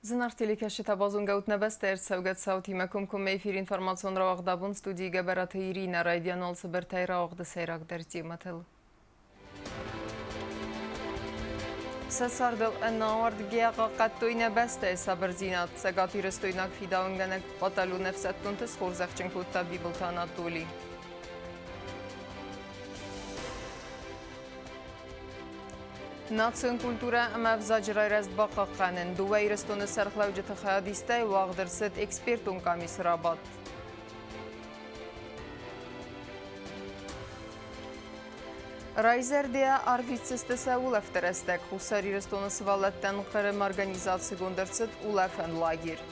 Зынаргъ телекӕсджытӕ, базонгӕ ут нӕ бӕстӕйы ӕрцӕугӕ цаутимӕ комкоммӕ эфиры информацион рауагъд абон студийы Гӕбӕраты Иринӕ райдиан алцыбыртӕй рауагъды сӕйрагдӕр темӕтыл. Сӕ цардыл ӕнӕауӕрдгӕйӕ хъахъхъӕдтой нӕ бӕстӕйы сабырдзинад. Цӕгатирыстойнаг фидауынгӕнӕг батальон ӕфсӕддонты схорзӕхджын кодта Бибылты Анатоли. Национ культурӕ ӕмӕ ӕвзаджы райрӕзт бахъахъхъӕнын дыууӕ Ирыстоны сӕргълӕуджыты хайадистӕй уагъд ӕрцыд экспертон къамисы рабадт. Райзӕрдӕйӕ арвитдзысты сӕ улӕфты рӕстӕг. Хуссар Ирыстоны сывӕллӕттӕн Хъырым организацигонд ӕрцыд улӕфӕн лагерь.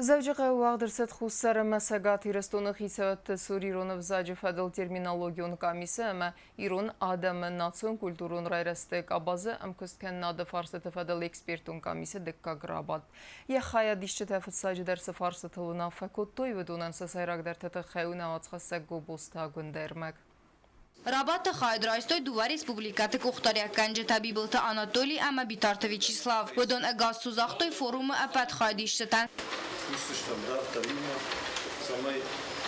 Дзӕуджыхъӕуы уагъд ӕрцыд Хуссар ӕмӕ Цӕгат Ирыстоны хицӕутты цур ирон ӕвзаджы фӕдыл терминологион къамисы ӕмӕ ирон адӕмы национ-культурон райрӕзты къабазы ӕмкуысткӕнынады фарстыты фӕдыл экспертон къамисы дыккаг рабадт. Йӕ хайадисджытӕ фыццаджыдӕр цы фарстытыл уынаффӕ кодтой, уыдонӕн сӕ сӕйрагдӕрты тыххӕй у нӕ уацхӕссӕг Гобозты Агуындӕ ӕрмӕг. Рабадты хайад райстой дыууӕ республикӕты къухдариуӕггӕнджытӕ Бибылты Анатоли ӕмӕ Битарты Вячеслав. Уыдон ӕгас цу загътой форумы ӕппӕт хайадисджытӕн. Кусдзыстӕм дарддӕр иумӕ, цӕмӕй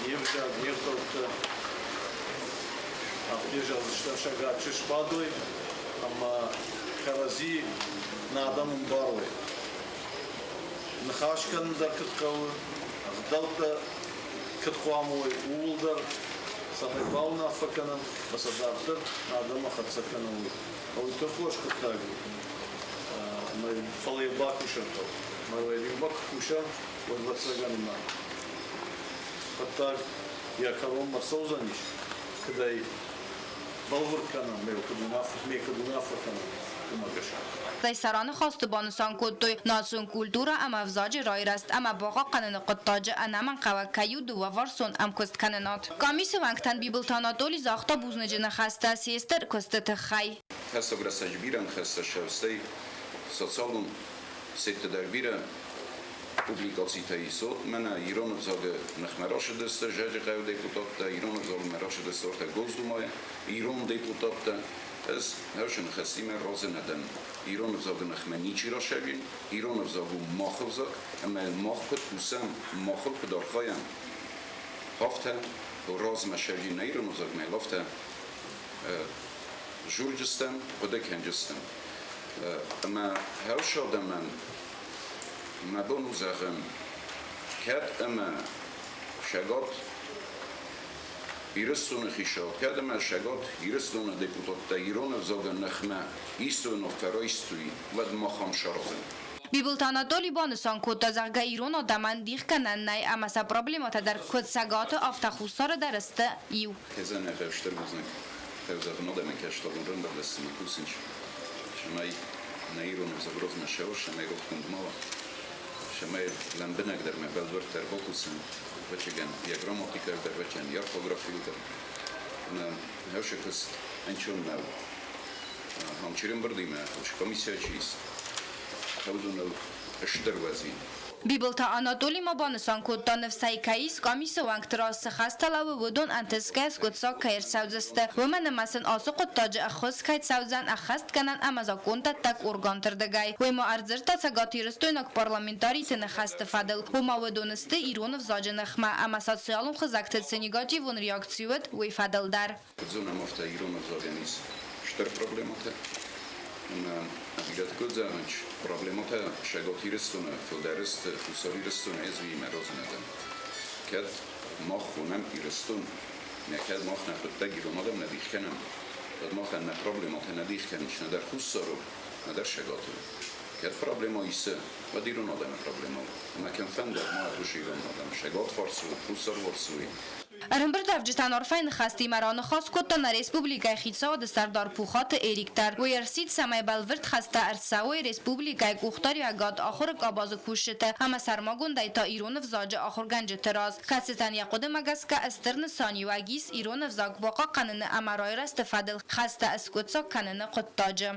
не взаг, не гъдӕуттӕ афтӕ зӕгъдзыстӕм сӕ гаччы сбадой ӕмӕ кӕрӕдзи нӕ адӕм ӕмбарой. Ныхас кӕнын дӕр куыд хъӕуы, ӕгъдӕуттӕ куыд хъуамӕ уой, ууыл дӕр цӕмӕй бауынаффӕ кӕнӕм ӕмӕ сӕ дарддӕр адӕммӕ хӕццӕ кӕнӕм, уый. Уый тынг хорз хъуыддаг у. Ӕмӕ фӕлӕ йыл бакусын хъӕуы. Ӕмӕ иумӕ куы кусӕм, уӕд, ӕвӕццӕгӕн, нӕ хъуыддаг йӕ кӕронмӕ цӕудзӕнис, куыд ӕй бӕлвырд кӕнӕм, ме куыд уынаффӕ кӕнӕм, уымӕ гӕсгӕ. Сӕ раныхӕсты банысан кодтой, национ культурӕ ӕмӕ ӕвзаджы райрӕзт ӕмӕ бахъахъхъӕныны хъуыддаджы ӕнӕмӕнгхъӕуӕг кӕй у дыууӕварсон ӕмкуысткӕнынад. Къамисы уӕнгтӕн Бибылты Анатоли загъта бузныджы ныхӕстӕ се стыр куысты тыххӕй. Фӕстаг рӕстӕджы бирӕ ныхӕстӕ сӕвзӕрстӕй социалон сетьты дӕр бирӕ публикацитӕ ис. Мӕнӕ ирон ӕвзагы ныхмӕ рацыдысты Зӕджыхъӕуы депутаттӕ, ирон ӕвзагмӕ рацыдысты ортӕ Госдумайы ирон депутаттӕ. Ӕз ӕвзы ныхӕстимӕ разы нӕ дӕн. Ирон ӕвзагы ныхмӕ ничи расӕвин, ирон ӕвзаг у мах ӕвзаг, ӕмӕ мах куыд кусӕм, махыл куыд архайӕм, афтӕ размӕ сӕвин нӕ ирон ӕвзагмӕ, афтӕ журджыстӕм, хъуыды кӕнджыстӕм. Ӕмӕ хӕрз адӕмӕн мӕ бон у зӕгъын, кӕд ӕмӕ сӕгад Ирыстоны хицау, кӕд ӕмӕ сӕгад Ирыстоны депутаттӕ ирон ӕвзагы ныхмӕ исты уынаффӕ райстой, уӕд мах ам саразӕм. Бибылты Анатоли банысан кодта, зӕгъгӕ, ирон адӕмӕн дихгӕнӕн нӕй ӕмӕ сӕ проблемӕтӕ дӕр куыд Цӕгаты, афтӕ Хуссары дӕр сты иу. Хезӕнӕ хӕстӕг бузныг ӕвзагын адӕмӕн кӕстӕрон рӕмбӕрдӕстимӕ кусынч, цӕмӕй нӕ ирон ӕвзаг размӕ цӕуа, цӕмӕй рохгонд ма уа, цӕмӕй лӕмбынӕгдӕр мӕ бӕлвырддӕр бакусӕм. Вӕччегӕн йӕ грамматикӕйыл дӕр, вӕччегӕн йӕ орфографийыл дӕр. Ӕмӕ хӕрзы куыст ӕнцон нӕу. Ахӕм чи рӕмбырдимӕ, комиссия чи ис, уыдоныл стыр уӕзин. Бибылты Анатоли ма банысан кодта, ныфсӕй кӕй ис, къамисы уӕнгты раз цы хӕстӕ лӕууы, уыдон ӕнтысгӕ скъуыддзаг кӕй ӕрцӕудзысты, уымӕн ӕмӕ сын ацы хъуыддаджы ӕххуыс кӕй цӕудзӕн ӕххӕстгӕнӕн ӕмӕ закондӕттӕг органты рдыгӕй. Уый ма ӕрдзырдта цӕгатирыстойнаг парламентариты ныхӕсты фӕдыл, ома уыдон сты ирон ӕвзаджы ныхмӕ ӕмӕ социалон хызӕгты цы негативон реакци уыд, уый фӕдыл дӕр. Куыд зонӕм, афтӕ ирон ӕвзагӕн ис стыр проблемӕтӕ. Ӕмӕ бирӕты куыд зӕгъынц, проблемӕтӕ Цӕгат Ирыстоны фылдӕр сты, Хуссар Ирыстоны ӕз уыимӕ разы нӕ дӕн. Кӕд мах хонӕм Ирыстон, нӕ кӕд мах нӕхуыдтӕг ирон адӕм нӕ дих кӕнӕм, уӕд махӕн нӕ проблемӕтӕ нӕ дих кӕнынц нӕдӕр Хуссары, нӕдӕр Цӕгаты. Кӕд проблемӕ исы, уӕд ирон адӕмы проблемӕ у. Ӕмӕ кӕм фӕндаг ма ӕрхъуысы ирон адӕм, Цӕгатварс у, Хуссарварс у. Ӕрӕмбырдуӕвджытӕн арфӕйы ныхӕстимӕ раныхас кодта нӕ республикӕйы хицауады сӕрдар Пухаты Эрик дӕр. Уый ӕрсидт, цӕмӕй бӕлвырд хӕстӕ ӕрцӕуой республикӕйы къухдариуӕгад ахуыры къабазы кусджыты ӕмӕ сӕрмагондӕй та ирон ӕвзаджы ахуыргӕнджыты раз, кӕцытӕн йӕ хъуыдымӕ гӕсгӕ стыр нысаниуӕг ис ирон ӕвзаг бахъахъхъӕныны ӕмӕ райрӕзты фӕдыл хӕстӕ скъуыддзаг кӕныны хъуыддаджы.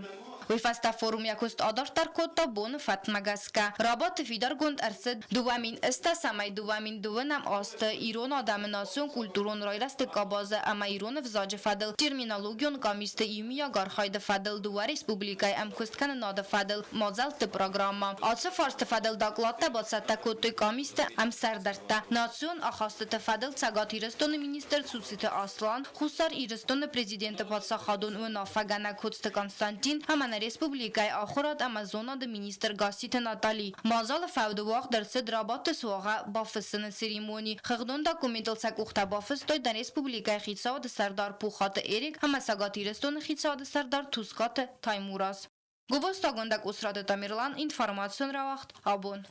Уый фӕстӕ форум йӕ куыст адарддӕр кодта боны фӕткмӕ гӕсгӕ. Рабадты фидаргонд ӕрцыд 2008-ӕй 2002-ӕм азты ирон адӕмы национ-культурон райрӕзты къабазы ӕмӕ ирон ӕвзаджы фӕдыл терминологион къамисты иумиаг архайды фӕдыл дыууӕ республикӕйы ӕмкуысткӕнынады фӕдыл мадзӕлтты программӕ. Ацы фарсты фӕдыл докладтӕ бацӕттӕ кодтой къамисты ӕмсӕрдӕрттӕ, национ ахастыты фӕдыл Цӕгат Ирыстоны министр Цуциты Аслан, Хуссар Ирыстоны Президенты паддзахадон уынаффӕгӕнӕг Коцты Константин ӕмӕ нӕ республикӕйы ахуырад ӕмӕ зонады министр Гасситы Натали. Мадзалы фӕуды уагъд ӕрцыд рабадты суагъӕ бафыссыны церемони. Хыгъдон документыл сӕ къухтӕ бафыстой нӕ республикӕйы хицауады сӕрдар Пухаты Эрик ӕмӕ Цӕгат Ирыстоны хицауады сӕрдар Тускъаты Таймураз. Гобозтагондӕг Усраты Тамерлан информацион рауагъд абон.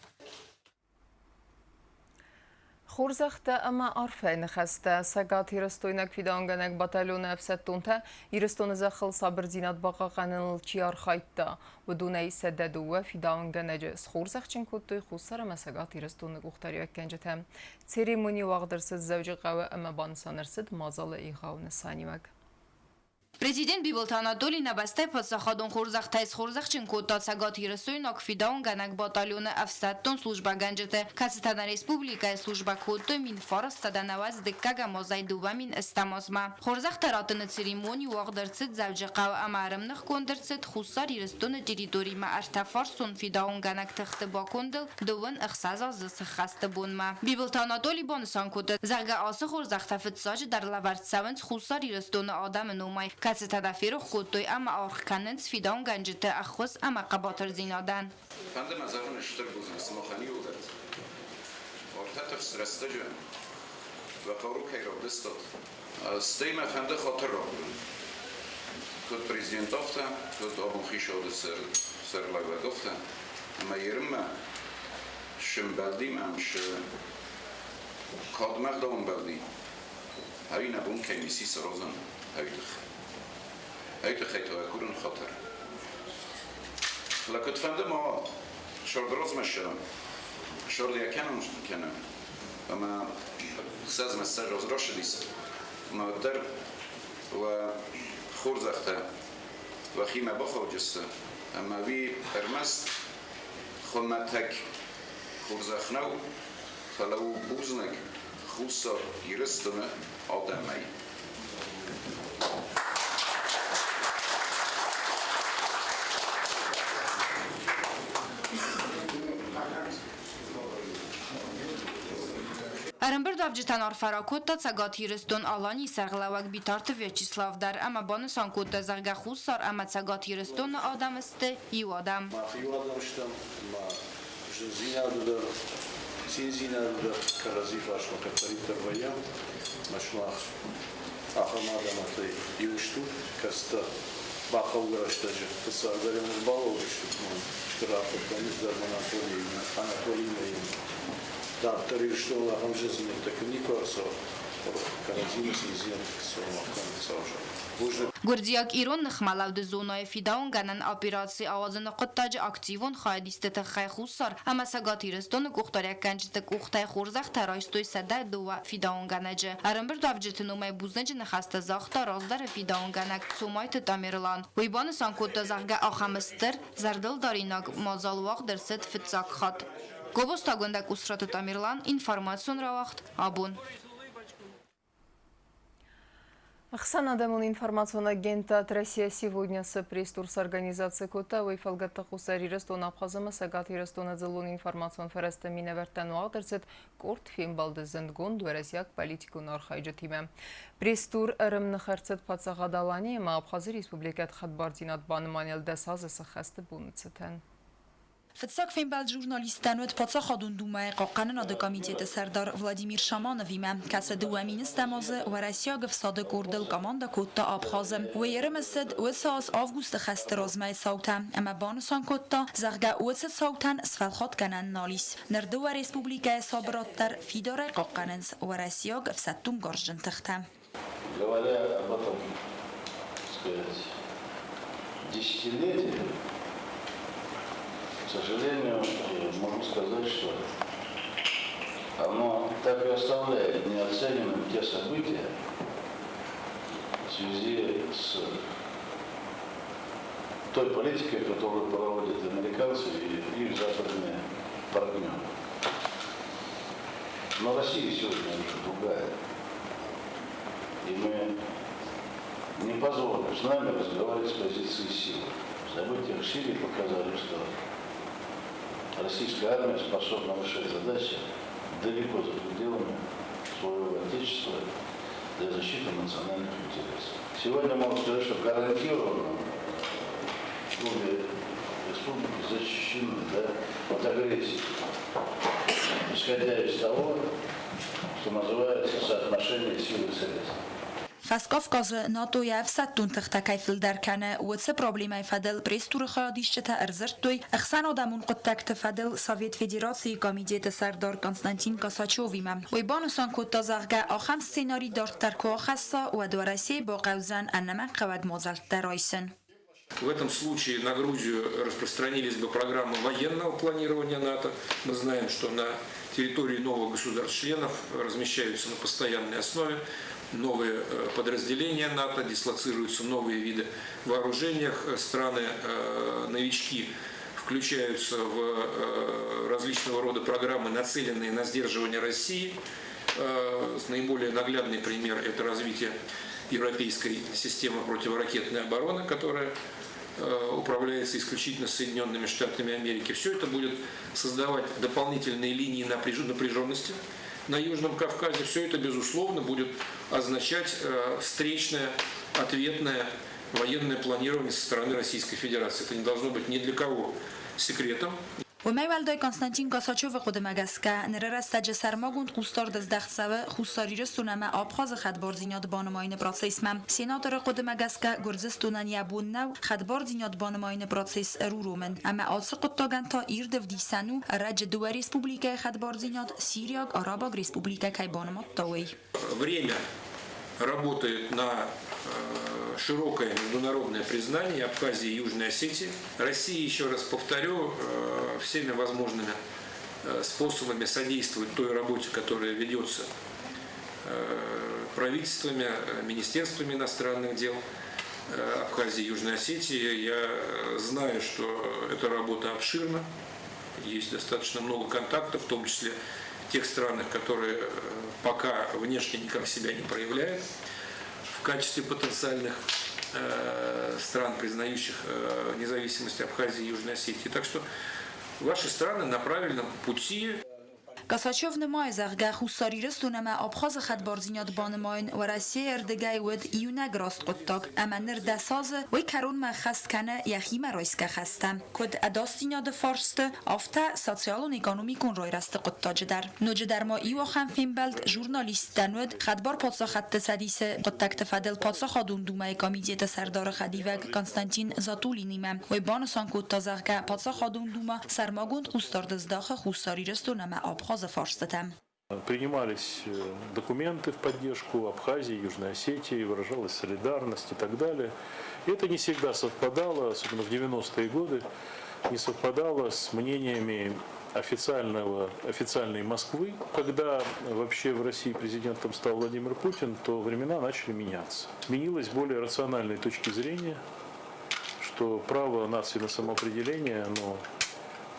Хорзӕхтӕ ӕмӕ арфӕйы ныхӕстӕ цӕгатирыстойнаг фидауынгӕнӕг батальоны ӕфсӕддонтӕ Ирыстоны зӕххыл сабырдзинад бахъахъхъӕныныл чи архайдта, уыдонӕй 102 фидауынгӕнӕджы схорзӕхджын кодтой Хуссар ӕмӕ Цӕгат Ирыстоны къухдариуӕггӕнджытӕ. Церемони уагъд ӕрцыд Дзӕуджыхъӕуы ӕмӕ банысан ӕрцыд мадзалы егъау нысаниуӕг. Президент Бибылты Анатолий нӕ бӕстӕйы паддзахадон хорзӕхтӕй схорзӕхджын кодта цӕгатирыстойнаг фидауынгӕнӕг батальоны ӕфсӕддон службӕгӕнджыты, кӕцытӕ нӕ республикӕйы службӕ кодтой 1992 азӕй 2008 азмӕ. Хорзӕхтӕ раттыны церемони уагъд ӕрцыд Дзӕуджыхъӕуы ӕмӕ ӕрӕмныхгонд ӕрцыд Хуссар Ирыстоны территоримӕ ӕртӕфарсон фидауынгӕнӕг тыхты бакондыл 26 азы сыххӕсты бонмӕ. Бибылты Анатоли банысан кодта, зӕгъгӕ, ацы хорзӕхтӕ фыццаджы дӕр лӕвӕрд цӕуынц Хуссар Ирыстоны адӕмы номӕй, кӕцытӕ дӕ ферох кодтой ӕмӕ аргъ кӕнынц фидауынгӕнджыты ӕххуыс ӕмӕ хъӕбатырдзинадӕн. Фӕнды мӕ зӕгъын стыр бузныг сымахӕн иууылдӕр. Ӕртӕ тыхст рӕстӕджы уӕ хъару кӕй равдыстат, стӕй мӕ фӕнды хатыр ракурын. Куыд президент афтӕ, куыд абон хицауады сӕргълӕууӕг афтӕ, ӕмӕ ерынмӕ сымбӕлди мӕм шы кадмӕ ӕгъдауӕмбӕлди, ӕви нӕ бон кӕй ници саразӕн, ӕви тыххӕй. Ӕй тыххӕй та курын хатыр. Фӕлӕ куыдфӕнды ма уа, сӕрды размӕ ссӕуӕм, сӕрды йӕ кӕнон кӕнӕм, ӕмӕ ссӕдзмӕ ссӕдз азы рацыдис, ӕмӕ уӕддӕр уӕ хорзӕхтӕ уӕхимӕ бахауджысты, ӕмӕ уый ӕрмӕст хуымӕтӕг хорзӕх нӕу, фӕлӕ у бузныг Хуссар Ирыстоны адӕмӕй. Ӕрӕмбырдуӕвджытӕн арфӕ ракодта Цӕгат Ирыстон-Аланийы сӕргълӕууӕг Битарты Вячеслав дӕр ӕмӕ банысан кодта, зӕгъгӕ, Хуссар ӕмӕ Цӕгат Ирыстоны адӕм сты иу адӕм. Мах иу адӕм стӕм ӕмӕ зындзинады дӕр, циндзинады дӕр кӕрӕдзи фарсмӕ кӕддӕриддӕр вӕййӕм. Ӕмӕ сымах ахӕм адӕмӕтӕй иу стут, кӕцытӕ бахъӕугӕ рӕстӕджы фыццагдӕр ӕм ӕрбалӕудзыстут ӕмӕ стыр арфӕ кӕнынц дӕр Анатолиимӕ, Анатолиимӕ дарддӕр Ирыстоны ахӕм зындзинӕдтӕ куы никуы ӕрцӕуа, кӕрӕдзимӕ циндзинӕдтӕ куы цӕуӕм, афтӕ Хуыцау зӕгъы. Бузныг. Гуырдзиаг-ирон ныхмӕлӕуды зонӕйы фидауынгӕнӕн операци ауадзыны хъуыддаджы активон хайадисты тыххӕй Хуссар ӕмӕ Цӕгат Ирыстоны къухдариуӕггӕнджыты къухтӕй хорзӕхтӕ райстой 102 фидауынгӕнӕджы. Ӕрӕмбырдуӕвджыты номӕй бузныджы ныхӕстӕ загъта раздӕры фидауынгӕнӕг Цомайты Тамерлан. Уый банысан кодта, зӕгъгӕ, ахӕм стыр, зӕрдылдаринаг мадзал уагъд ӕрцыд фыццаг хатт. Гобозтагондӕг Усраты Тамерлан, информацион рауагъд «Абон». Ӕхсӕнадӕмон информацион агентад «Россия сегодня» цы пресс-тур сорганизаци кодта, уый фӕлгӕтты Хуссар Ирыстон, Абхаз ӕмӕ Цӕгат Ирыстоны дзыллон информацион фӕрӕзты минӕвӕрттӕн уагъд ӕрцыд къорд фембӕлды зындгонд уӕрӕсейаг политикон архайджытимӕ. Пресс-тур ӕрӕмных ӕрцыд Паддзахад Алани ӕмӕ Абхазы Республикӕты хӕдбардзинад банымайыныл 10 азы сӕххӕсты боны цытӕн. Фыццаг фембӕлд журналисттӕн уыд Паддзахадон Думӕйы Хъахъхъӕнынады комитеты сӕрдар Владимир Шамановимӕ, кӕцы 2010 азы уӕрӕсейаг ӕфсады къордыл командӕ кодта Абхазы. Уый ӕрымысыд уыцы аз августы хӕсты размӕйы цаутӕ ӕмӕ банысан кодта, зӕгъгӕ, уыцы цаутӕн сфӕлхатгӕнӕн нал ис. Ныр дыууӕ республикӕйы сабырад дӕр фидарӕй хъахъхъӕнынц уӕрӕсейаг ӕфсӕддон гарзджын тыхтӕ. Говоря об этом, так сказать, десятилетии, к сожалению, могу сказать, что оно так и оставляет неоцененным те события в связи с той политикой, которую проводят американцы и их западные партнеры. Но Россия сегодня уже другая. И мы не позволим с нами разговаривать с позиции силы. События в Сирии показали, что российская армия способна решать задачи далеко за пределами своего отечества для защиты национальных интересов. Сегодня можно сказать, что гарантированно обе республики защищены, да, от агрессии, исходя из того, что называется соотношение сил и средств. Фӕскавказы НАТО-йы ӕфсӕддон тыхтӕ кӕй фылдӕр кӕны, уыцы проблемӕйы фӕдыл пресс-туры хайадисджытӕ ӕрдзырдтой ӕхсӕнадӕмон хъуыддӕгты фӕдыл Совет Федерацийы комитеты сӕрдар Константин Косачевимӕ. Уый банысан кодта, зӕгъгӕ, ахӕм сценари дарддӕр куы ахӕсса, уӕд Уӕрӕсейы бахъӕудзӕн ӕнӕмӕнгхъӕуӕг мадзӕлттӕ райсын. В этом случае на Грузию распространились бы программы военного планирования НАТО. Мы знаем, что на территории новых государств-членов размещаются на постоянной основе новые подразделения НАТО, дислоцируются новые виды вооружения. Страны-новички включаются в различного рода программы, нацеленные на сдерживание России. Наиболее наглядный пример – это развитие европейской системы противоракетной обороны, которая управляется исключительно Соединенными Штатами Америки. Все это будет создавать дополнительные линии напряженности на Южном Кавказе. Все это, безусловно, будет означать встречное, ответное военное планирование со стороны Российской Федерации. Это не должно быть ни для кого секретом. Уымӕй уӕлдай Константин Косачевы хъуыдымӕ гӕсгӕ, ныры рӕстӕджы сӕрмагонд хъусдард здӕхт цӕуы Хуссар Ирыстон ӕмӕ Абхазы хӕдбардзинад банымайыны процессмӕ. Сенаторы хъуыдымӕ гӕсгӕ, Гуырдзыстонӕн йӕ бон нӕу хӕдбардзинад банымайыны процесс ӕруромын. Ӕмӕ ацы хъуыддагӕн та ирд ӕвдисӕн у, ӕрӕджы дыууӕ республикӕйы хӕдбардзинад Сириаг Арабаг Республикӕ кӕй банымадта, уый. Время работает на широкое международное признание Абхазии и Южной Осетии. Россия, еще раз повторю, всеми возможными способами содействует той работе, которая ведется правительствами, министерствами иностранных дел Абхазии и Южной Осетии. Я знаю, что эта работа обширна, есть достаточно много контактов, в том числе в тех странах, которые пока внешне никак себя не проявляют в качестве потенциальных стран, признающих независимость Абхазии и Южной Осетии. Так что ваши страны на правильном пути. Косачев нымайы, зӕгъгӕ, Хуссар Ирыстон ӕмӕ Абхазы хӕдбардзинад банымайын Уӕрӕсейы ӕрдыгӕй уыд иунӕг раст хъуыддаг, ӕмӕ ныр 10 азы уый кӕронмӕ ӕххӕст кӕны йӕхимӕ райсгӕ хӕстӕ, куыд ӕдасдзинады фарсты, афтӕ социалон-экономикон райрӕзты хъуыддаджы дӕр. Ноджыдӕр ма иу ахӕм фембӕлд журналисттӕн уыд Хӕдбар паддзахӕдты цӕдисы хъуыддӕгты фӕдыл Паддзахадон Думӕйы комитеты сӕрдары хӕдивӕг Константин Затулинимӕ. Уый банысан кодта, зӕгъгӕ, Паддзахадон Думӕ сӕрмагонд хъусдард здахы Хуссар Ирыстон ӕмӕ Абхазы фарстытӕм. Принимались документы в поддержку Абхазии, Южной Осетии, выражалась солидарность и так далее. И это не всегда совпадало, особенно в 90-е годы, не совпадало с мнениями официальной Москвы. Когда вообще в России президентом стал Владимир Путин, то времена начали меняться. Сменилась более рациональной точки зрения, что право нации на самоопределение, оно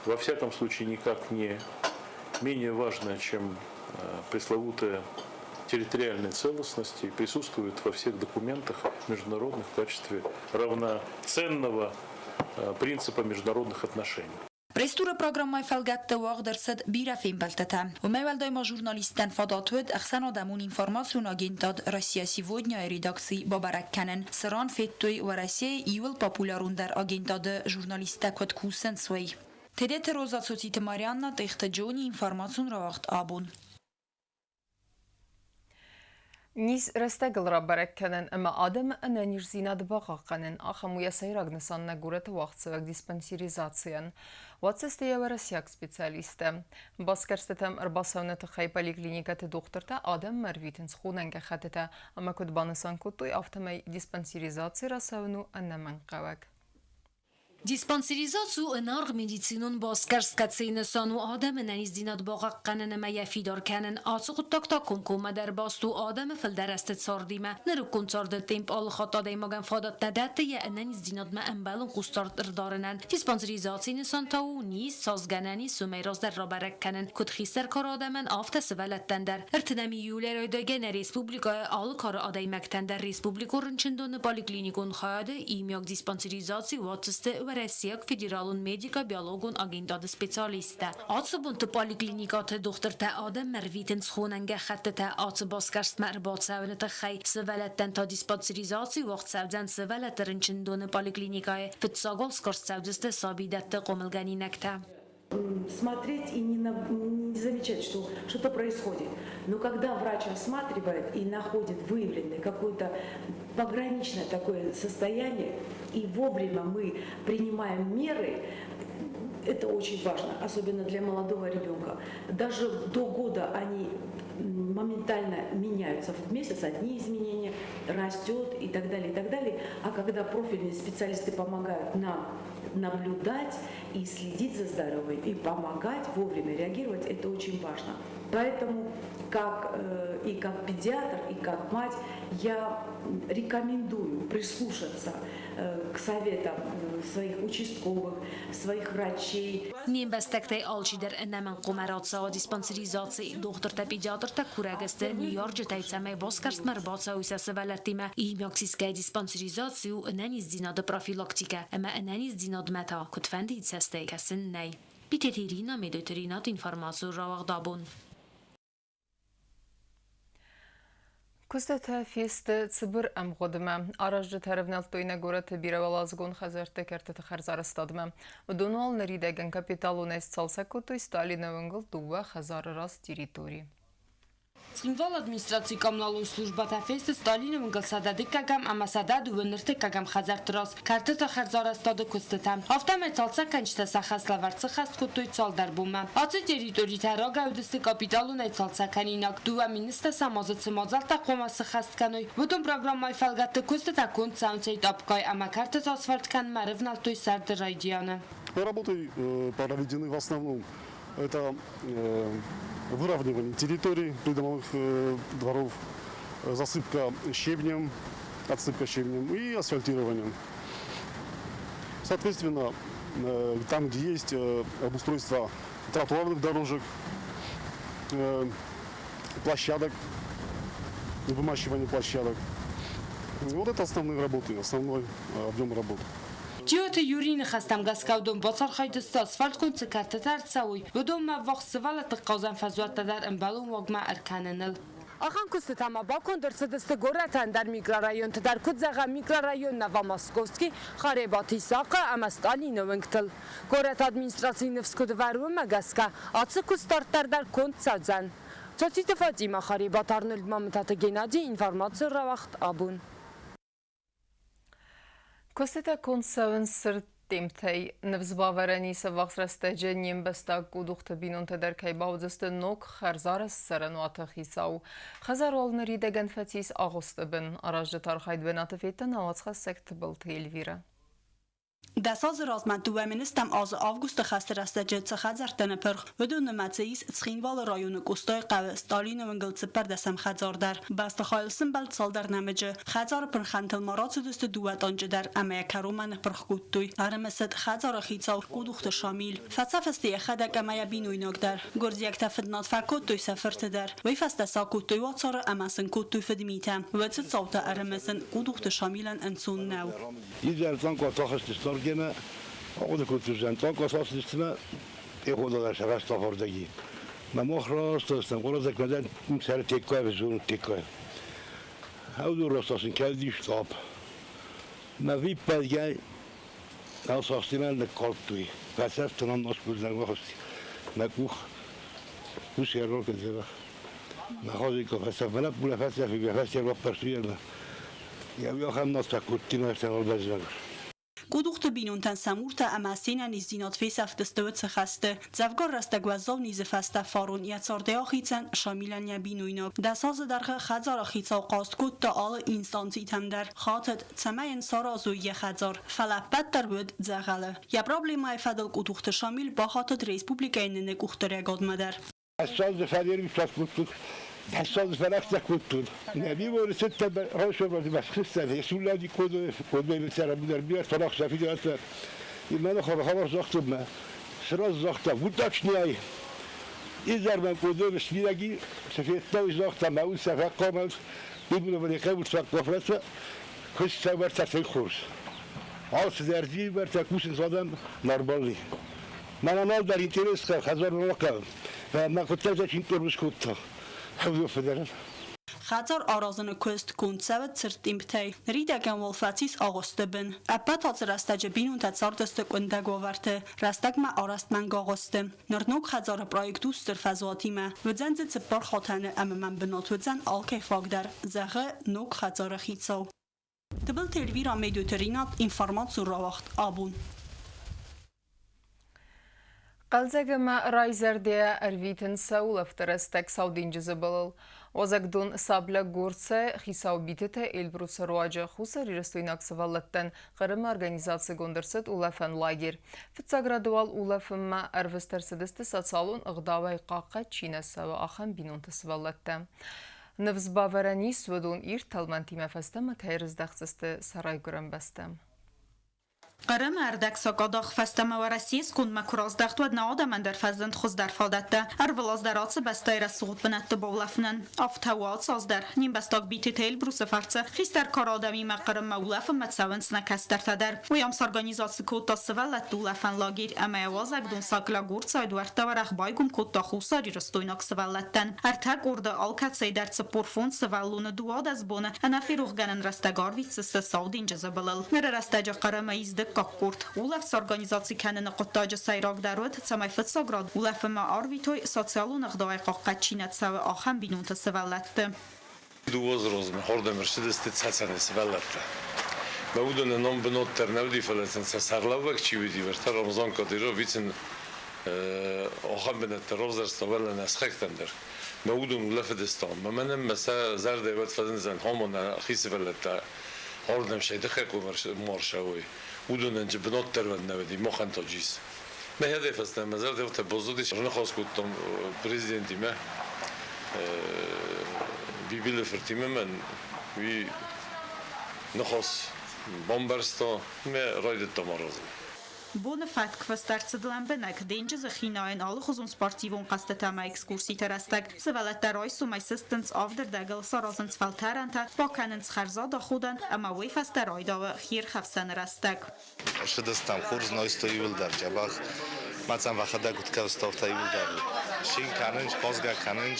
во всяком случае никак не менее важное, чем пресловутая территориальная целостность, и присутствует во всех документах международных в качестве равноценного принципа международных отношений. Пресс-туры программӕйы фӕлгӕтты уагъд ӕрцыд бирӕ фембӕлдтытӕ. Уымӕй уӕлдай ма журналисттӕн фадат уыд ӕхсӕнадӕмон информацион агентад «Россия сегодня»-йы редакци бабӕрӕг кӕнын, цыран федтой, Уӕрӕсейы иууыл популярондӕр агентады журналисттӕ куыд кусынц, уый. Тедеты Роза, Цоциты Марианна, Тъехты Джони, информацион рауагъд «Абон». Низ рӕстӕгыл рабӕрӕг кӕнын ӕмӕ адӕмы ӕнӕниздзинад бахъахъхъӕнын ахӕм у йӕ сӕйраг нысан нӕ горӕты уагъдцӕуӕг диспансеризацийӕн. Уаццысты йӕ уӕрӕсейаг специалисттӕ. Басгӕрстытӕм ӕрбацӕуыны тыххӕй поликлиникӕты дохтыртӕ адӕммӕ ӕрвитынц хонӕн гӕххӕттытӕ ӕмӕ куыд банысан кодтой, афтӕмӕй диспансеризаци рацӕуын у ӕнӕмӕнгхъӕуӕг. Диспансеризаци у ӕнаргъ медицинон басгӕрст, кӕцыйы нысан у адӕмы ӕнӕниздзинад бахъахъхъӕнын ӕмӕ йӕ фидар кӕнын. Ацы хъуыддаг та комкоммӕ дӕр баст у адӕмы фылдӕр азты цардимӕ. Нырыккон царды темп алыхатт адӕймагӕн фадат нӕ дӕтты йӕ ӕнӕниздзинадмӕ ӕмбӕлон хъусдард ӕрдарынӕн. Диспансеризацийы нысан та у низ цас гӕнӕн ис, уымӕй раздӕр рабӕрӕг кӕнын, куыд хистӕр кары адӕмӕн, афтӕ сывӕллӕттӕн дӕр. Ӕртынӕм июлӕй райдайгӕ нӕ республикӕйы алы кары адӕймӕгтӕн дӕр республикон рынчындоны поликлиникон хайады иумиаг диспансеризаци уадздзысты Уӕрӕсейаг федералон медико-биологон агентады специалисттӕ. Ацы бонты поликлиникӕты дохтыртӕ адӕммӕ рвитынц хонӕн гӕххӕттытӕ ацы басгӕрстмӕ ӕрбацӕуыны тыххӕй. Сывӕллӕттӕн та диспансеризаци уагъд цӕудзӕн сывӕллӕтты рынчындоны поликлиникӕйы. Фыццаг уал скарст цӕудзысты сабидӕтты хъомылгӕнинӕгтӕ. Смотреть и не замечать, что что-то происходит. Но когда врач осматривает и находит выявленное какое-то пограничное такое состояние, и вовремя мы принимаем меры, это очень важно, особенно для молодого ребенка. Даже до года они моментально меняются. В месяц одни изменения, растет и так далее, и так далее. А когда профильные специалисты помогают нам наблюдать и следить за здоровьем, и помогать вовремя реагировать, это очень важно. Поэтому и как педиатр, и как мать я рекомендую прислушаться к советам своих участковых, своих врачей. Не мбӕстӕгтӕй алчидӕр ӕнӕмӕнг хъуамӕ рацӕуа диспансеризаци. Дохтыртӕ-педиатртӕ курӕг сты ныййарджытӕй, цӕмӕй басгӕрстмӕ ӕрбацӕуой сӕ сывӕллӕттимӕ. Иумиаг диспансеризаци у ӕнӕниздзинады профилактикӕ ӕмӕ ӕнӕниздзинадмӕ та куыдфӕндыйы цӕстӕй кӕсын нӕй. Битеты Ирина, Медойты Ринат, информацион рауагъд абон. Куыстытӕ фесты цыбыр ӕмгъуыдмӕ. Аразджытӕ ӕрӕвнӕлдтой нӕ горӕты бирӕуӕладзыгон хӕдзӕртты кӕртыты хӕрзарӕзтадмӕ. Уыдон уал ныридӕгӕн капиталонӕй сцалцӕг кодтой Сталины уынгыл дыууӕ хӕдзары раз территори. Цхинвалы администрацийы коммуналон службӕтӕ фесты Сталины уынгыл 102-ӕм ӕмӕ 132-ӕм хӕдзӕртты раз кӕртыты хӕрзарӕзтады куыстытӕ. Афтӕмӕй цалцӕггӕнджытӕ сӕ хӕслӕвӕрд сыххӕст кодтой цалдӕр бонмӕ. Ацы территоритӕ рагӕй уыдысты капиталонӕй цалцӕгкӕнинаг. Дыууӕ министры ма дзы цы мадзӕлттӕ хъуамӕ сыххӕст кӕной, уыдон программӕйы фӕлгӕтты куыстытӕ конд цӕуынц этапгай ӕмӕ кӕртыты асфальт кӕнынмӕ ӕрывнӕлдтой сӕрды райдианы. Работы проведены в основном это выравнивание территорий придомовых дворов, засыпка щебнем, отсыпка щебнем и асфальтированием. Соответственно, там, где есть обустройство тротуарных дорожек, площадок, вымащивание площадок. Вот это основные работы, основной объем работы. Джиоты Юрийы ныхӕстӕм гӕсгӕ уыдон бацархайдысты асфальтгонд цы кӕртытӕ ӕрцӕуой, уыдонмӕ ӕввахс сывӕллӕтты хъазӕн фӕзуӕттӕ дӕр ӕмбӕлон уагмӕ ӕркӕныныл. Ахӕм куыстытӕ ма баконд ӕрцыдысты горӕты ӕндӕр микрорайонты дӕр, куыд зӕгъӕм, микрорайон Новомосковский, Харебаты Исахъы ӕмӕ Сталины уынгтыл. Горӕты администрацийы ныфс куыд ӕвӕры, уымӕ гӕсгӕ ацы куыст дарддӕр дӕр конд цӕудзӕн. Цоциты Фатимӕ, Харебаты Арнольд, Мамытаты Геннадий, информацион рауагъд абон. Куыстытӕ конд цӕуынц цырд темптӕй. Ныфсбавӕрӕн ис ӕввахс рӕстӕджы не мбӕстаг къудухты бинонтӕ дӕр кӕй бауыдзысты ног хӕрзарӕзт цӕрӕнуаты хицау. Хӕдзар уал ныридӕгӕн фӕцис агъуысты бын. Аразджыты архайд бынаты федта нӕ уацхӕссӕг Тыбылты Эльвирӕ. 10 азы размӕ 2000 азы августы хӕсты рӕстӕджы цы хӕдзӕрттӕ ныпырх, уыдон нымӕцы ис Цхинвалы районы Къостайы хъӕуы Сталины уынгыл цыппӕрдӕсӕм хӕдзар дӕр. Бӕстыхайыл сымбӕлд цалдӕр нӕмыджы. Хӕдзары пырхӕнтыл ма рацыдысты дыууӕ танчы дӕр ӕмӕ йӕ кӕронмӕ ныпырх кодтой. Ӕрымысыд хӕдзары хицау Къудухты Шамил. Фӕцӕф сты йӕхӕдӕг ӕмӕ йӕ бинойнаг дӕр. Гуырдзиӕгтӕ фыднад фӕкодтой сӕ фырты дӕр. Уый фӕстӕ сӕ акодтой уацары ӕмӕ сын кодтой фыдмитӕ. Уыцы цаутӕ ӕрымысын Къудухты Шамилӕн ӕнцон нӕу. Изӕр Цъанкъа сахызтысты ардӕмӕ, ахъуыды кодтой, Цъанкъа сацыдысты пехота дӕр сарӕзта фордӕги. Мӕ мах растастӕм, къородзӕгмӕ дӕр сӕр теккай взон теккай. Ӕвдур растасын кӕлдис тъап. Мӕ виппайгӕй асахстимӕ ныккалдтой. Фӕцӕфтӕн ам наскузнаг бахызти. Мӕ къух ус ӕрбакӕндзӕбӕх. Мӕ хазикка фӕцӕф, мӕ лӕппу фӕцӕф, фӕцӕф баппӕрстой ӕмӕ йӕ ахӕм нас фӕкодтой, мӕ сӕ баззад. Къудухты бинонтӕн сӕ муртӕ ӕмӕ се нӕниздзинад фесӕфтысты уыцы хӕсты. Дзӕвгар рӕстӕг уӕззау низы фӕстӕ фарон йӕ цардӕй ахицӕн Шамилӕн йӕ бинойнаг. 10 азы дӕргъы хӕдзары хицау хъаст кодта алы инстанцитӕм дӕр, хатыд, цӕмӕй йын саразой йӕ хӕдзар. Фӕлӕ ӕппӕт дӕр уыд дзӕгъӕлы. Йӕ проблемӕйы фӕдыл Къудухты Шамил бахатыд республикӕйы ныны къухдариӕгадмӕ дӕр. الصوت فريق كنت الصوت فرقت كنت نبي ورثت رشوة بس خسر يسول دي كود كود بسر مدربية فرق سفيد أصلا إما خبر خبر زخت ما سراز زخت وتاش ناي إذا ما كود بس بيلاقي سفيد تو زخت ما وسفق قام بيبلو بريقة وتفق وفرت كل سوار تفق خورس عاوز زرزي برتكوس صدام نورمالي ما انا نقدر انتريس خزر الواقع فما كنت لازم انتريس كنت حبوا فدرن Хӕдзар аразыны куыст конд цӕуы цырд темптӕй. Ныридӕгӕн уал фӕцис агъуысты бын. Ӕппӕт ацы рӕстӕджы бинонтӕ цардысты къуындӕг уавӕрты, рӕстӕгмӕ арӕзт мӕнгагъуысты. Ныр ног хӕдзары проект у стыр фӕзуатимӕ. Уыдзӕн дзы 4 хатӕны ӕмӕ мӕм бынат уыдзӕн алкӕй фаг дӕр, зӕгъы ног хӕдзары хицау. Тыбылты Эльвира, Медойты Ринат, информацион рауагъд «Абон». Хъӕлдзӕг ӕмӕ райзӕрдӕйӕ ӕрвитынц сӕ улӕфты рӕстӕг Сау денджызы былыл. Уазӕгдон Саблӕ Горцӕ хицау Битеты Эльбрусы руаджы хуссарирыстойнаг сывӕллӕттӕн Хъырымы организацигонд ӕрцыд улӕфӕн лагерь. Фыццаг рады уал улӕфынмӕ ӕрвыст ӕрцыдысты социалон ӕгъдауӕй хъахъхъӕд чи нӕ цӕуы, ахӕм бинонты сывӕллӕттӕ. Ныфс бавӕрӕн ис, уыдон ирд тӕлмӕнтимӕ фӕстӕмӕ кӕй рыздӕхдзысты сӕ райгуырӕн бӕстӕм. Хъырымы ӕрдӕгсакъадах фӕстӕмӕ Уӕрӕсейы скондмӕ куы раздӕхт, уӕд нӕ адӕмӕн дӕр фӕзынд хуыздӕр фадӕттӕ ӕрвылаз дӕр ацы бӕстӕйы рӕсугъд бынӕтты баулӕфынӕн. Афтӕ у ацы аз дӕр. Не мбӕстаг Битеты Эльбрусы фӕрцы хистӕр кары адӕмимӕ Хъырыммӕ улӕфынмӕ цӕуынц нӕ кӕстӕртӕ дӕр. Уый ам сорганизаци кодта сывӕллӕтты улӕфӕн лагерь ӕмӕ йӕ уазӕгдон Саклагорцайы дуӕрттӕ уӕрӕх байгом кодта хуссарирыстойнаг сывӕллӕттӕн. Ӕртӕ къорды алкӕцӕй дӕр 45 сывӕллоны 12 боны ӕнӕферохгӕнӕн рӕстӕг арвитдзысты Сау денджызы былыл. Ныры рӕстӕджы Хъырымы ис дыккаг къорд. Улӕфт сорганизаци кӕныны хъуыддаджы сӕйрагдӕр уыд, цӕмӕй фыццаг рад улӕфынмӕ арвитой, социалон ӕгъдауӕй хъахъхъӕд чи нӕ цӕуы, ахӕм бинонты сывӕллӕтты. Дыууӕ размӕ хордӕм ӕрцыдысты Цӕцӕны сывӕллӕттӕ. Мӕ уыдоны ном бынат дӕр нӕ уыди, фӕлӕ сын сӕ сӕргълӕууӕг чи уыди, уӕртӕ Рамзан Кадыров, уый сын ахӕм бынӕттӕ равзӕрста уӕлӕ нӕ сыхӕгтӕм дӕр. Мӕ уыдон улӕфыдысты ам. Мӕнӕн мӕ сӕ зӕрдӕ уӕд фӕзындзӕн, хамон нӕ хи сывӕллӕттӕ ардӕм сӕ тыххӕй ма рцӕуой. Уыдонӕн же бынат дӕр уӕд нӕ уыди, махӕн та джис. Мӕ хӕдӕй фӕстӕмӕ мӕ зӕрдӕ афтӕ баззадис. Ныхас кодтам президентимӕ, Бибилы фыртимӕ мӕн уый ныхас бамбӕрста, мӕ райдыдтам аразын. Боны фӕтк фӕстӕрцыд лӕмбынӕг, денджызы хинайӕн алыхуызон спортивон хъӕзтытӕ ӕмӕ экскурситы рӕстӕг. Сывӕллӕттӕ райсомӕй сыстынц авдырдӕгыл, саразынц фӕлтӕрӕнтӕ, бакӕнынц хӕрзад аходӕн ӕмӕ уый фӕстӕ райдауы хиирхӕфсӕны рӕстӕг. Ӕрцыдыстӕм хорз нозтӕ иууылдӕр дзӕбӕх. Мацӕн вӕхӕдӕг куыд кӕвстовтӕ иууылдӕр цин кӕнынц, хъазгӕ кӕнынц.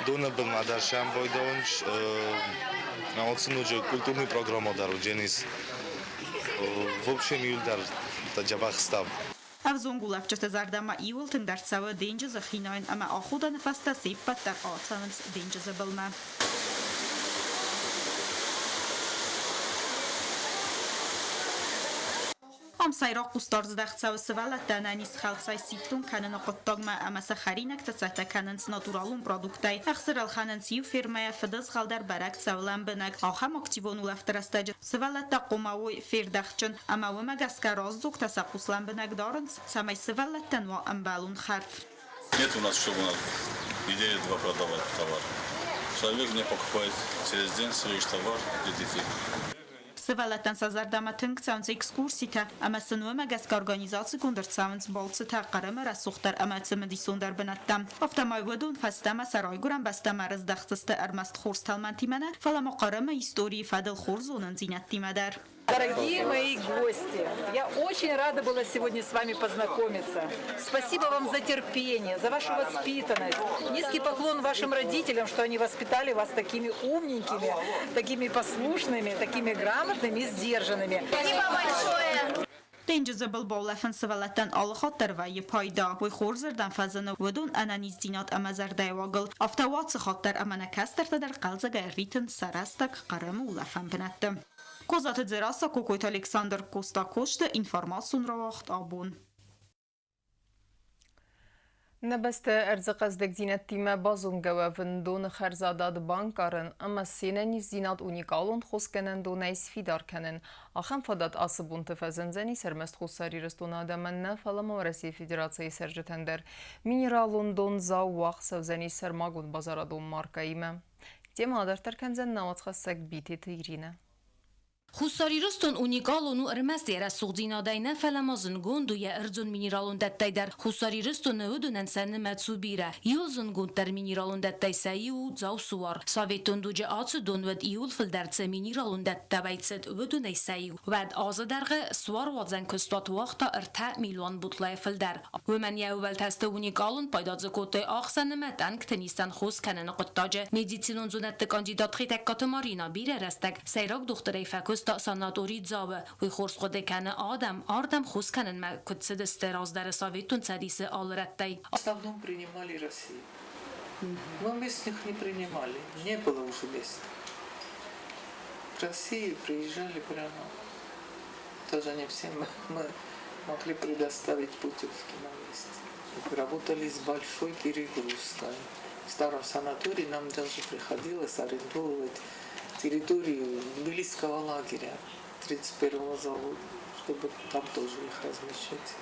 Доны бынмӕ дӕр сӕм байдауынц. Сын ноджы культурный программа дӕр уыдзӕнис. В общем, иууылдӕр дзӕбӕх стӕм. Ӕвзонг улӕфджыты зӕрдӕмӕ иууыл тынгдӕр цӕуы денджызы хинайын ӕмӕ аходӕны фӕстӕ се ппӕт дӕр ацӕуынц денджызы былмӕ. Ам сӕйраг хъусдард здӕхт цӕуы сывӕллӕттӕ ӕнӕниз хӕлцӕй сифтонг кӕныны хъуыддагмӕ ӕмӕ сӕ хӕринӕгтӕ цӕттӕ кӕнынц натуралон продукттӕй. Ӕхсыр ӕлхӕнынц иу фермӕйӕ, фыдызгъӕл дӕр бӕрӕг цӕуы лӕмбынӕг. Ахӕм активон улӕфты рӕстӕджы сывӕллӕттӕ хъуамӕ уой фердӕхтджын ӕмӕ уымӕ гӕсгӕ раздзогтӕ сӕ хъус лӕмбынӕг дарынц, цӕмӕй сывӕллӕттӕн уа ӕмбӕлон хӕрд. Нет у нас, чтобы у нас неделю-два продавать товар. Человек не покупает через день свой товар для детей. Сывӕллӕттӕн сӕ зӕрдӕмӕ тынг цӕуынц экскурситӕ ӕмӕ сын уымӕ гӕсгӕ организацигонд ӕрцӕуынц балцытӕ Хъырымы рӕсугъддӕр ӕмӕ цымыдисондӕр бынӕттӕм. Афтӕмӕй уыдон фӕстӕмӕ сӕ райгуырӕн бӕстӕмӕ ӕрыздӕхдзысты ӕрмӕст хорз тӕлмӕнтимӕ нӕ, фӕлӕ ма Хъырымы историйы фӕдыл хорз зонындзинӕдтимӕ дӕр. Дорогие мои гости, я очень рада была сегодня с вами познакомиться. Спасибо вам за терпение, за вашу воспитанность. Низкий поклон вашим родителям, что они воспитали вас такими умненькими, такими послушными, такими грамотными и сдержанными. Спасибо большое! Денджызы был баулӕфын сывӕллӕттӕн алы хатт дӕр вӕййы пайда. Уый хорзырдӕм фӕзыны уыдон ӕнӕниздзинад ӕмӕ зӕрдӕйы уагыл. Афтӕ у ацы хатт дӕр ӕмӕ нӕ кӕстӕртӕ дӕр хъӕлдзӕгӕй ӕрвитынц сӕ рӕстӕг Хъырымы улӕфӕн бынӕтты. Козаты Дзерассӕ, Кокойты Александр, Коста Косты, информацион рауагъд абон. Нӕ бӕстӕ ӕрдзы хъӕздыгдзинӕдтимӕ базонгӕ уӕвын, доны хӕрзадад банкъарын ӕмӕ се нӕниздзинад уникалон хосгӕнӕндонӕй сфидар кӕнын. Ахӕм фадат ацы бонты фӕзындзӕнис ӕрмӕст Хуссар Ирыстоны адӕмӕн нӕ, фӕлӕ ма Уӕрӕсейы Федерацийы цӕрджытӕн дӕр. Минералон дондзау уагъд цӕудзӕнис сӕрмагонд базарадон маркӕимӕ. Темӕ адарддӕр кӕндзӕн нӕ уацхӕссӕг Битеты Иринӕ. Хуссар Ирыстон уникалон у ӕрмӕст йӕ рӕсугъддзинадӕй нӕ, фӕлӕ ма зындгонд у йӕ ӕрдзон минералон дӕттӕй дӕр. Хуссар Ирыстоны уыдонӕн сӕ нымӕц у бирӕ. Иуыл зындгонддӕр минералон дӕттӕй сӕ иу у Дзау-Суар. Советон дуджы ацы дон уӕд иуыл фылдӕр цы минералон дӕттӕ байцыд, уыдонӕй сӕ иу. Уӕд азы дӕргъы суаруадзӕн куыстуат уагъта 3 милуан бутлайы фылдӕр. Уымӕн йӕ ӕууӕлтӕ сты уникалон, пайда дзы кодтой ӕхсӕны ӕмӕ тъӕнгты низтӕн хос кӕныны хъуыддаджы. Медицинон зонӕдты кандидат Хетӕгкаты Марина бирӕ рӕстӕг сӕйраг дохтырӕй фӕкуыста санаторий Дзауы. Уый хорз хъуыды кӕны адӕм ардӕм хос кӕнынмӕ куыд цыдысты раздӕры Советон Цӕдисы алы рӕттӕй. В основном принимали Россию. Мы местных не принимали, не было уже места. В России приезжали прямо, тоже не всем мы могли предоставить путевки на месте. Работали с большой перегрузкой. В старом санатории нам даже приходилось арендовывать территорию близкого лагеря 31-го завода, чтобы там тоже их размещать.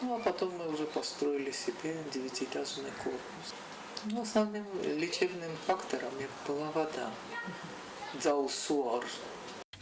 Ну, а потом мы уже построили себе девятиэтажный корпус. Ну, основным лечебным фактором была вода. Дзау-Суар.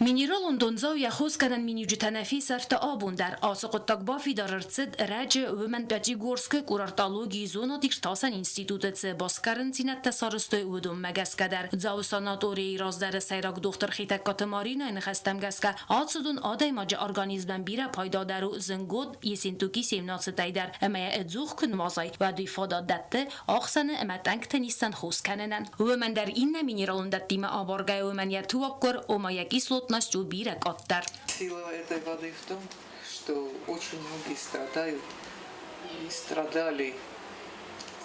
Минералон дондзау йӕ хосгӕнӕн миниуджытӕ нӕ фесӕфта абон дӕр. Ацы хъуыддаг бафидар ӕрцыд ӕрӕджы, уымӕн Пятигорскы курортологийы зонад-иртасӕн институты цы басгарындзинӕдтӕ сарӕзтой, уыдонмӕ гӕсгӕ дӕр. Дзауы санаторийы раздӕры сӕйраг дохтыр Хетӕгкаты Маринайы ныхӕстӕм гӕсгӕ, ацы дон адӕймаджы организмӕн бирӕ пайдадӕр у зынггонд Ессентуки 17-ӕй дӕр ӕмӕ йӕ ӕдзух куы нуазай, уӕд уый фадат дӕтты ӕхсӕны ӕмӕ тъӕнгты низтӕн хос кӕнынӕн. Уымӕн дӕр иннӕ минералон дӕттимӕ абаргӕйӕ уымӕн йӕ туаггуыр, ома йӕ кислотность у бирӕ къаддӕр. Сила этой воды в том, что очень многие страдают и страдали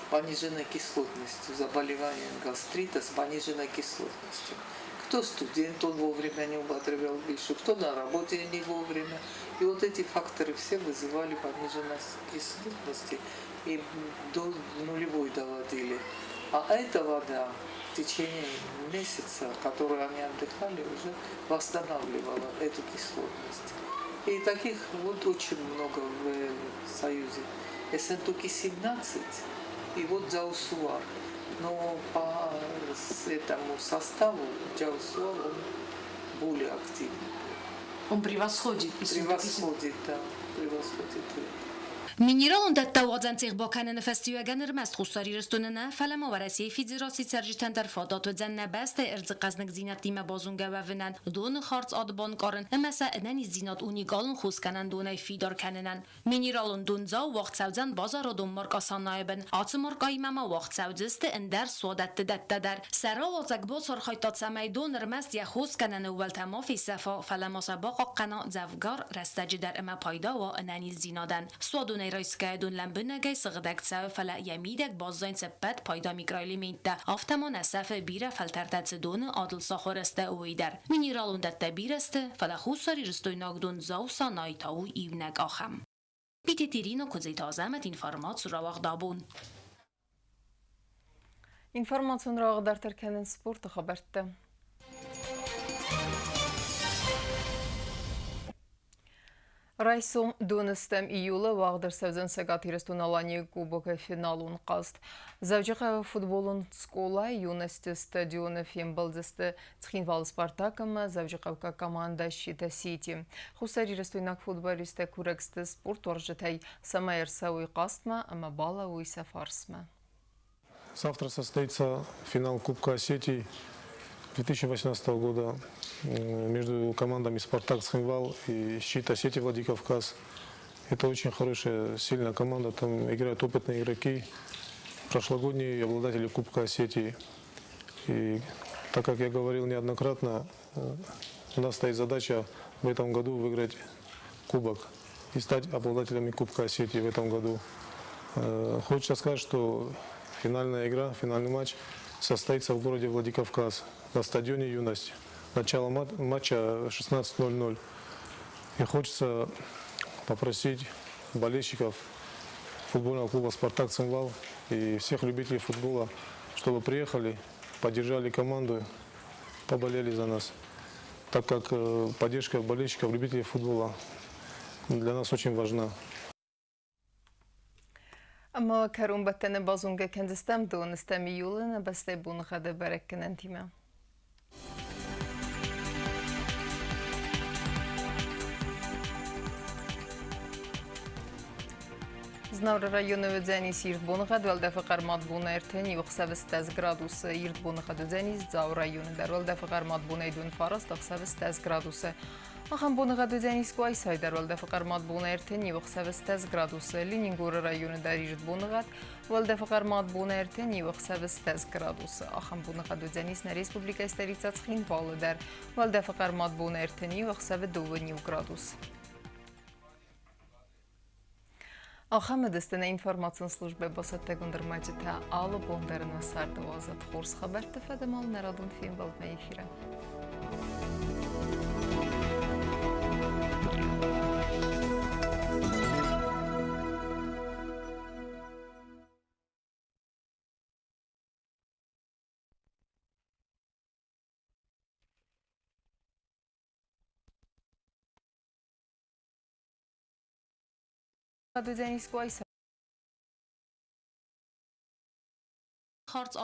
пониженной кислотностью, заболеванием гастрита с пониженной кислотностью. Кто студент, он вовремя не употреблял пищу, кто на работе не вовремя. И вот эти факторы все вызывали пониженность кислотности и до нулевой доводили. А эта вода в течение месяца, который они отдыхали, уже восстанавливала эту кислотность. И таких вот очень много в Союзе. Ессентуки 17 и вот Дзау-Суар. Но по этому составу Дзау-Суар он более активный. Он превосходит. Превосходит, да, превосходит. Минералон дӕттӕ уадзӕн цех бакӕныны фӕстиуӕгӕн ӕрмӕст Хуссар Ирыстоны нӕ, фӕлӕ ма Уӕрӕсейы Федерацийы цӕрджытӕн дӕр фадат уыдзӕн нӕ бӕстӕйы ӕрдзы хъӕзныгдзинӕдтимӕ базонгӕ уӕвынӕн, доны хардз ад банкъарын ӕмӕ сӕ ӕнӕниздзинад уникалон хосгӕнӕн донӕй фидар кӕнынӕн. Минералон дондзау уагъд цӕудзӕн базарадон маркъа Санайы бын. Ацы маркъаимӕ ма уагъд цӕудзысты ӕндӕр суадӕтты дӕттӕ дӕр. Сӕ рауадзӕг бацархайдта, цӕмӕй дон ӕрмӕст йӕ хосгӕнӕны ӕууӕлтӕ ма фесӕфа, фӕлӕ ма сӕ бахъахъхъӕна дзӕвгар рӕстӕджы дӕр ӕмӕ пайда уа ӕнӕниздзинадӕн. Суадонӕй райсгӕйӕ дон лӕмбынӕгӕй сыгъдӕг цӕуы, фӕлӕ йӕ мидӕг баззайынц ӕппӕт пайда микроэлементтӕ, афтӕ ма нӕ сӕфы бирӕ фӕлтӕртӕ цы доны адыл сахуыр сты, уый дӕр. Минералон дӕттӕ бирӕ сты, фӕлӕ хуссарирыстойнаг дон Дзау Санай та у иунӕг ахӕм. Битеты Ирина Куыдзиты Азӕмӕт информаци рауагъд абон. Информацион рауагъд дарддӕр кӕнынц спорты хабӕрттӕ. Райсом доныстӕм июлы уагъд ӕрцӕудзӕн Цӕгат Ирыстон-Аланийы Кубокы финалон хъазт. Дзӕуджыхъӕуы футболон скъолайы юности стадионы фембӕлдзысты Цхинвалы «Спартак» ӕмӕ дзӕуджыхъӕуккаг командӕ Щита Сити. Хуссарирыстойнаг футболисттӕ курӕг сты спортуарзджытӕй, цӕмӕй ӕрцӕуой хъазтмӕ ӕмӕ балӕууой сӕ фарсмӕ. Завтра состоится финал Кубка Осетии 2018 года между командами «Спартак Цхинвал» и «Щит Осетии Владикавказ». Это очень хорошая, сильная команда, там играют опытные игроки, прошлогодние обладатели Кубка Осетии. И так как я говорил неоднократно, у нас стоит задача в этом году выиграть кубок и стать обладателями Кубка Осетии в этом году. Хочется сказать, что финальная игра, финальный матч состоится в городе Владикавказ на стадионе «Юность». Начало матча 16:00. И хочется попросить болельщиков футбольного клуба «Спартак Цхинвал» и всех любителей футбола, чтобы приехали, поддержали команду, поболели за нас, так как поддержка болельщиков, любителей футбола для нас очень важна. Ӕмӕ кӕронбӕттӕны базонгӕ кӕндзыстӕм доныстӕм июлы нӕ бӕстӕйы боныгъӕды бӕрӕггӕнӕнтимӕ. Знауыры районы уыдзӕнис ирд боныгъӕд, уӕлдӕфы хъӕрмад бонӕй 30 градусы. Ирд боныгъӕд уыдзӕнис Дзауы районы дӕр, уӕлдӕфы хъӕрмад бонӕй 29 ӕхсӕвы градусы. Ахӕм боныгъӕд уыдзӕнис Къуайсайы дӕр, уӕлдӕфы хъӕрмад бонӕй 30 градусы. Ленингоры районы дӕр ирд боныгъӕд, уӕлдӕфы хъӕрмад бонӕй 30 градусы. Ахӕм боныгъӕд уыдзӕнис нӕ республикӕйы столицӕ Цхинвалы дӕр, уӕлдӕфы хъӕрмад бонӕй 31 градус. Ахӕм уыдысты нӕ информацион службӕ бацӕттӕгонд ӕрмӕджытӕ алы бон дӕр нӕ царды уадзӕд хорз хабӕртты фӕдыл нӕ радон фембӕлдмӕ эфиры. Уыдзӕнис Къуайса. Хардз